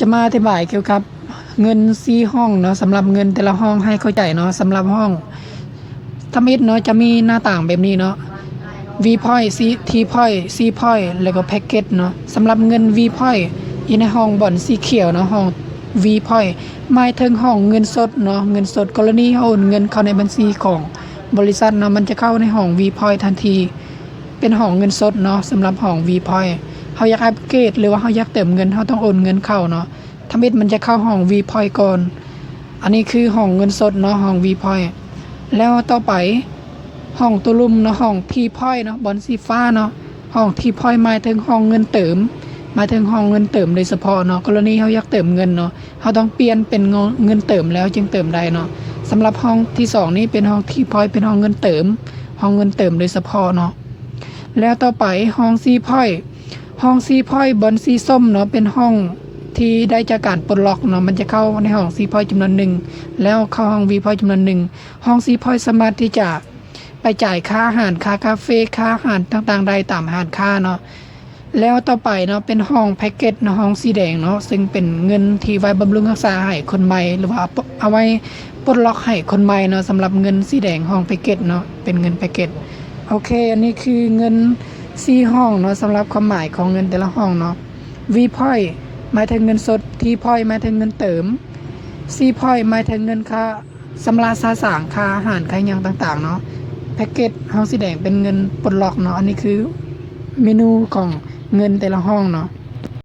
ຈະມາອະທິບາຍກ່ຽວກັບເງິນສີ່ຫ້ອງເນາະ, ສຳລັບເງິນແຕ່ລະຫ້ອງໃຫ້ເຂົ້າໃຈເນາະ. ສຳລັບຫ້ອງທຳອິດເນາະ ຈະມີໜ້າຕ່າງແບບນີ້ເນາະ, V point C, T point, C point ແລ້ວກໍ Package ເນາະ. ສຳລັບເງິນ V point ຢູ່ໃນຫ້ອງບ່ອນສີຂຽວເນາະ, ຫ້ອງ V point ໝາຍເຖິງຫ້ອງເງິນສົດເນາະ, ເງິນສົດ ກໍລະນີເຮົາໂອນເງິນເຂົ້າໃນບັນຊີຂອງບໍລິສັດເນາະ, ມັນຈະເຂົ້າໃນຫ້ອງ V point ທັນທີ ເປັນຫ້ອງເງິນສົດເນາະ. ສຳລັບຫ້ອງ V point ເຮົາຢາກອັບເກຣດ ຫຼືວ່າເຮົາຢາກເຕີມເງິນ ເຮົາຕ້ອງໂອນເງິນເຂົ້າເນາະ. ທຳອິດມັນຈະເຂົ້າຫ້ອງ V point ກ່ອນ. ອັນນີ້ຄືຫ້ອງເງິນສົດເນາະ, ຫ້ອງ V point. ແລ້ວຕໍ່ໄປຫ້ອງໂຕລຸ່ມເນາະ, ຫ້ອງ T point ເນາະ, ບ່ອນສີຟ້າເນາະ. ຫ້ອງ T point ໝາຍເຖິງຫ້ອງເງິນເຕີມ, ໝາຍເຖິງຫ້ອງເງິນເຕີມໂດຍສະເພາະເນາະ, ກໍລະນີເຮົາຢາກເຕີມເງິນເນາະ, ເຮົາຕ້ອງປ່ຽນເປັນເງິນເຕີມແລ້ວຈຶ່ງເຕີມໄດ້ເນາະ. ສຳລັບຫ້ອງທີສອງນີ້ເປັນຫ້ອງ T point ເປັນຫ້ອງເງິນເຕີມ, ຫ້ອງເງິນເຕີມໂດຍສະເພາະເນາະ. ແລ້ວຕໍ່ໄປຫ້ອງ C point ຫ້ອງ C point ບ່ອນສີສົ້ມເນາະ, ເປັນຫ້ອງທີ່ໄດ້ຈາກການປົດລັອກເນາະ, ມັນຈະເຂົ້າໃນຫ້ອງ C point ຈຳນວນໜຶ່ງ ແລ້ວເຂົ້າຫ້ອງ V point ຈຳນວນໜຶ່ງ. ຫ້ອງ C point ສາມາດທີ່ຈະໄປຈ່າຍຄ່າອາຫານ, ຄ່າກາເຟ, ຄ່າອາຫານຕ່າງໆໄດ້ຕາມຮ້ານຄ້າເນາະ. ແລ້ວຕໍ່ໄປເນາະ ເປັນຫ້ອງ Package ເນາະ, ຫ້ອງສີແດງເນາະ, ເຊິ່ງເປັນເງິນທີ່ໄວ້ບຳລຸງຮັກສາໃຫ້ຄົນໃໝ່ ຫຼືວ່າເອົາໄວ້ປົດລັອກໃຫ້ຄົນໃໝ່ເນາະ. ສຳລັບເງິນສີແດງ ຫ້ອງ Package ເນາະ, ເປັນເງິນ Package. ໂອເຄ, ອັນນີ້ຄືເງິນສີ່ຫ້ອງເນາະ, ສຳລັບຄວາມໝາຍຂອງເງິນແຕ່ລະຫ້ອງເນາະ. V point ໝາຍເຖິງເງິນສົດ, T point ໝາຍເຖິງເງິນເຕີມ, C point ໝາຍເຖິງເງິນຄ່າ ຊຳລະສະສາງ, ຄ່າອາຫານ, ຄ່າຫຍັງຕ່າງໆເນາະ. Package ຫ້ອງສີແດງເປັນເງິນປົດລັອກເນາະ. ອັນນີ້ຄືເມນູຂອງເງິນແຕ່ລະຫ້ອງເນາະ.